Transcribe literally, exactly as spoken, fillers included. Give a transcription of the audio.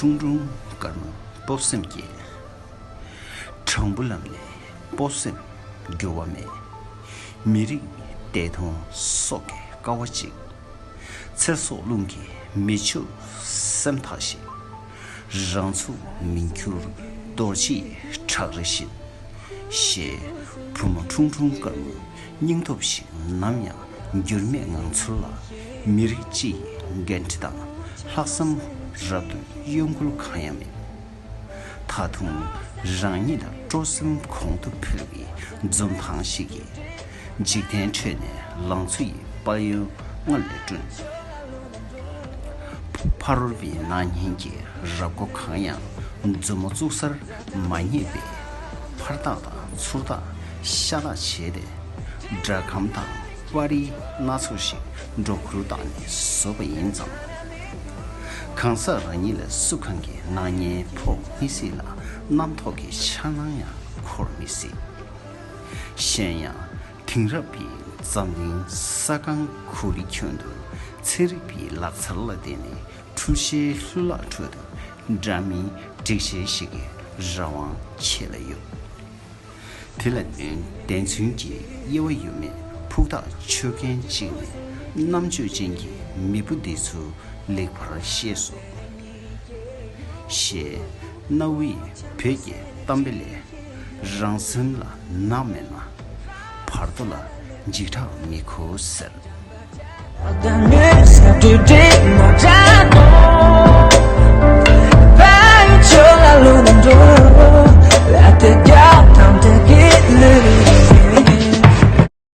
ཁྲུང་ཁྲུང་དཀར་མོ་སྤོབས་སེམས་སྐྱེས། དྲང་པོ་ལབ་ནས་སྤོབས་སེམས་འགྱུར་བ་མེད། མི་རིགས་བདེ་ཐང་སྲོག་གི་ཀ་བ་གཅིག། ཚེ་སྲོག་རླུང་གིས་མི་ཆོད་སེམས་ཐག་ཞིག། རང་ཚུགས་མི་འགྱུར་རྡོ་རྗེའི་བྲག་རི་བཞིན། ཞེས་བུ་མོ་ཁྲུང་ཁྲུང་དཀར་མོའི་སྙིང་སྟོབས་ཤིག་ནམ་ཡང་འགྱུར་མེད་ངང་ཚུལ་ལ། མི་རིགས་སྤྱི་ཡི་འགན་འཁྲི་དང་ལྷག་བསམ་རབ་ཏུ་གཡོ་འགུལ་གང་ཡང་མེད། ད་དུང་རང་ཉིད་ལ་སྤྲོ་སེམས་གོང་དུ་འཕེལ་བའི་འཛུམ་མདངས་ཤིག་གིས། འཇིག་རྟེན་ཁྲོད་ནས་ལང་ཚོ་ཡི་དཔལ་ཡོན་སྔར་ལས་བསྐྲུན། ཕ་རོལ་པོའི་སྣང་བརྙན་གྱི་རབ་མགོ་གང་ཡང་མཛུབ་མོ་བཙུགས་སར་མ་རྙེད་པས། ཕར་བཏགས་དང་ཚུར་བཏགས་ཤ་སྟག་བྱས་ཏེ། སྦྲག་སྒམ་དང་པར་རིས་སྣ་ཚོགས་ཤིག་སྒྲོ་གུར་བཏགས་ནས་བཟོས་པ་ཡིན་ཙང་། གང་ཟག་རང་ཉིད་ལ་སུ་གང་གི་སྣང་བརྙན་ཕོག་མི་སྲིད་ལ། རྣམ་རྟོག་གི་འཆར་སྣང་ཡང་འཁོར་མི་སྲིད། གཞན་ཡང་། དེང་རབས་ཀྱི་འཛམ་གླིང་ས་སྒང་གོ་ལའི་ཁྱོན་དུ་ཚན་རིག་པའི་ལག་རྩལ་ལ་བརྟེན་ནས་འཁྲུལ་ཆའི་ལྷུ་ལག་ཁྲོད་དུ་འདྲ་མིན་སྒྲིག་ཆས་ཤིག་གི་རང་དབང་ཁྱེད་ལ་ཡོད། དེ་ལ་ཉོན་བདེན་རྫུན་གྱི་དབྱེ་བ་ཡོད་མེད་ཕུགས་ཐག་ཆོད་མཁན་གཅིག་ནི་རྣམ་དཔྱོད་ཅན་གྱི་མེས་པོ་འདི་ཚོས་ལེགས་པར་ཤེས་སོ། ཞེས་གནའ་བོའི་བོད་ཀྱི་གཏམ་དཔེ་ལས། རང་སེམས་ལ་ནག་མེད་ན། བར་དོ་ལ་འཇིགས་སྐྲག་མི་དགོས་ཟེར། Darkness after day.